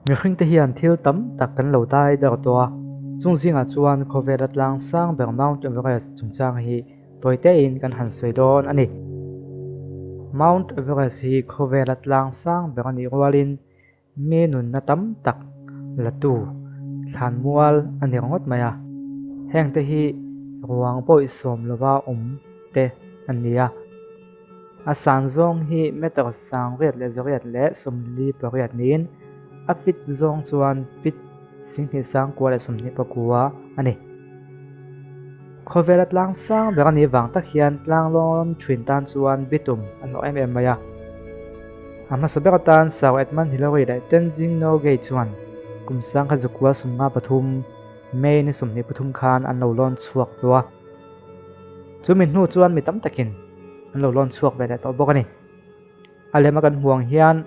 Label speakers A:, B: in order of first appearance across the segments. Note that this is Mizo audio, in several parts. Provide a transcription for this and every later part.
A: Mihringte hian thil tam tak kan lo dai der tawh a, chung zingah chuan khawvela tlang sang ber Mount Everest chungchang hi tawi tein kan han sawi dawn a ni. Mount Everest hi khawvela tlang sang ber a nih rualin Mi nunna tam tak latu thlanmual a ni ringawt mai a, hengte hi ruang pawh sawm lova awm te an ni a. A san zawng hi meter sangriat leh zariat leh 48 niin a fit zawng chuan fit singhnih sangkua leh 29 a ni. Khawvela tlang sang ber a nih vang tak hian tlanglawn thin tan chuan bitum a hlawh em em mai a. A hmasa ber atan Sir Edmund Hillary leh Tenzing Norgay chuan kum sangkhat zakua 53 May ni 23 khan an lo lawn chhuak tawh a. Chu mi hnu chuan mi tam takin an lo lawn chhuak ve leh tawh bawk a ni. A lema kan hmuh ang hian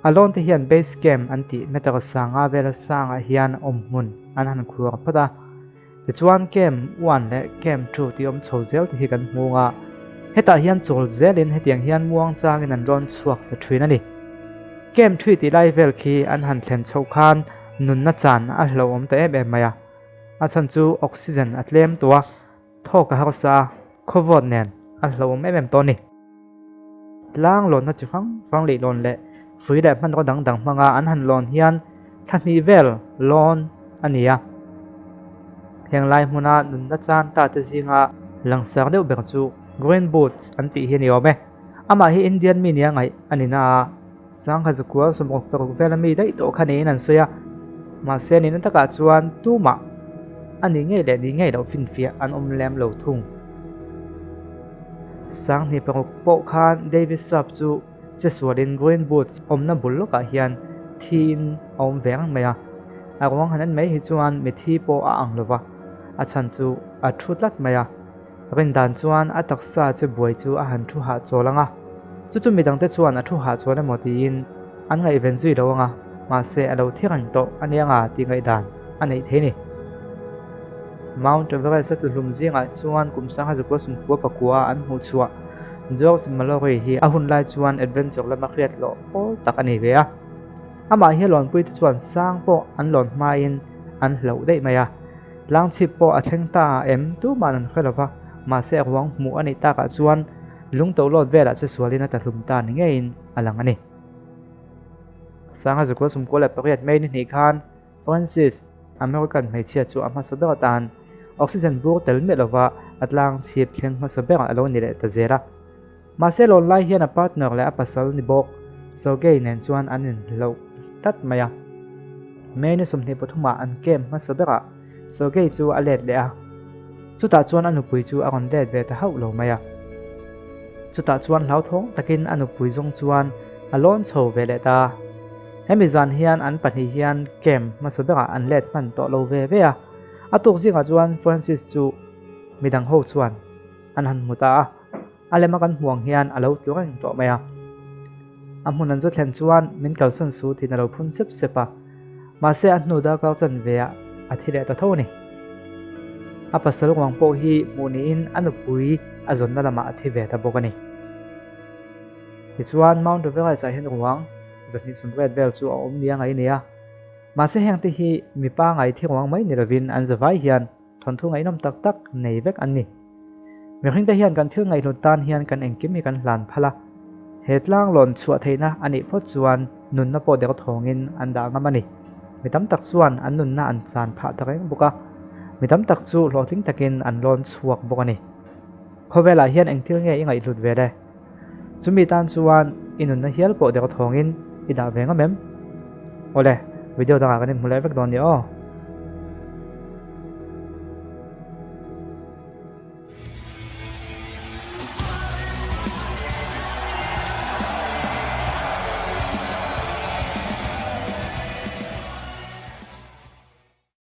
A: a lawn te hian base camp an tih meter sanga vela sangah hian awmhmun an han khuar phawt a. Tichuan camp one leh camp two tih awm chho zel te hi kan hmu a, hetah hian chawl zelin hetiang hian muang changin an rawn chhuak ta thin a ni. Camp three tih lai vel khi an han thlen chhoh khan nunna chan a hlauhawm ta em em mai a, a chhan chu oxygen a tlem tawh a, thawk a harsa a, khawvawt nen a hlauhawm em em tawh a ni. Tlang lawnna chi hrang hrang leh lawn leh hrui leh hmanraw dang dang hmanga an han lawn hian thla hnih vel lawn a ni a. Heng lai hmuna nunna chan ta te zinga langsar deuh ber chu Green Boots an tih hi a ni awm e. Amah hi Indian mi nia ngaih a ni na a, sangha zakua 66 vela mi daih tawh kha niin an sawi a. Mahse nihna takah chuan tumah a nih ngei leh nih ngei loh finfiah an awm lem lo thung. Sanghnih paruk pawh khan David Sap chu che sualin Green Boots awmna bul lawkah hian thiin a awm ve reng mai a. A ruang han en mai hi chuan mithi pawh a ang lova, a chhan chu a thu tlat mai a. Rindan chuan a taksa che buai chu a han thu hahchawl ang a, chu chu midangte chuan a thu hahchawl emaw tiin an ngaihven zui lo ang a, mahse a lo thi reng tawh a nia nga tih ngaihdan a neih thei a ni. Mount Everest a tluhlum zingah chuan kum sangha zakua sumkua pakua an hmuh chhuah George Mallory hi a hun lai chuan adventure lama hriat loh pawl tak a nei ve a. Amah hi a lawnpui te chuan sang pawh an lawn hmain an hlauh daih mai a. Tlangchhip pawh a thleng ta em tuman an hre lova, mahse a ruang hmuh a nih takah chuan lungtohlawt velah che sualin a tlahlum ta ni ngeiin a lang a ni. Sangha zakua sumkua leh pariat May ni hnih khan Francis, American hmeichhia chu a hmasa ber atan oxygen bur tel miah lova a tlang chhip thleng hmasa ber a lo ni leh ta zel a. Mahse lawn lai hian a partner leh a pasal ni bawk Sergei nen chuan an inhloh tlat mai a. May ni 23 ah an camp hmasa berah Sergei chu a let leh a, chutah chuan a nupui chu a rawn let ve ta hauh lo mai a. Chutah chuan hlauthawng takin a nupui zawng chuan a lawn chho ve leh ta. Hemi zan hian an pahnih hian camp hmasa berah an let hman tawh lo ve ve a, a tuk zingah chuan Francis chu midang ho chuan an han hmu ta a, a lema kan hmuh ang hian a lo tlu reng tawh mai a. A hmun an zu thlen chuan min kalsawn su tiin a lo phun sep sep a, mahse a hnu darkar chanve ah a thi leh ta tho a ni. A pasal ruang pawh hi hmuh niin a nupui a zawnna lamah a thi ve ta bawk a ni. Tichuan Mount Everest ah hian ruang zahnih sawmriat vel chu a awm nia ngaih a ni a. Mahse heng te hi mipa ngai thi ruang mai ni lovin an zavai hian thawnthu ngaihnawm tak tak nei vek an ni. Mihring te hian kan thil ngaihhlut tan hian kan engkim hi kan hlan phal a. He tlang lawn chhuah theihna a nih phawt chuan nunna pawh der thawngin an dah ngam a ni. Mi tam tak chuan an nunna an chan phah ta reng bawk a. Mi tam tak chu hlawhtling takin an lawn chhuak bawk a ni. Khawvelah hian engthil nge i ngaihhlut ve le? Chumi tan chuan i nunna hial pawh der thawngin i dah ve ngam em? Awle, video dangah kan inhmu leh vek dawn nia aw.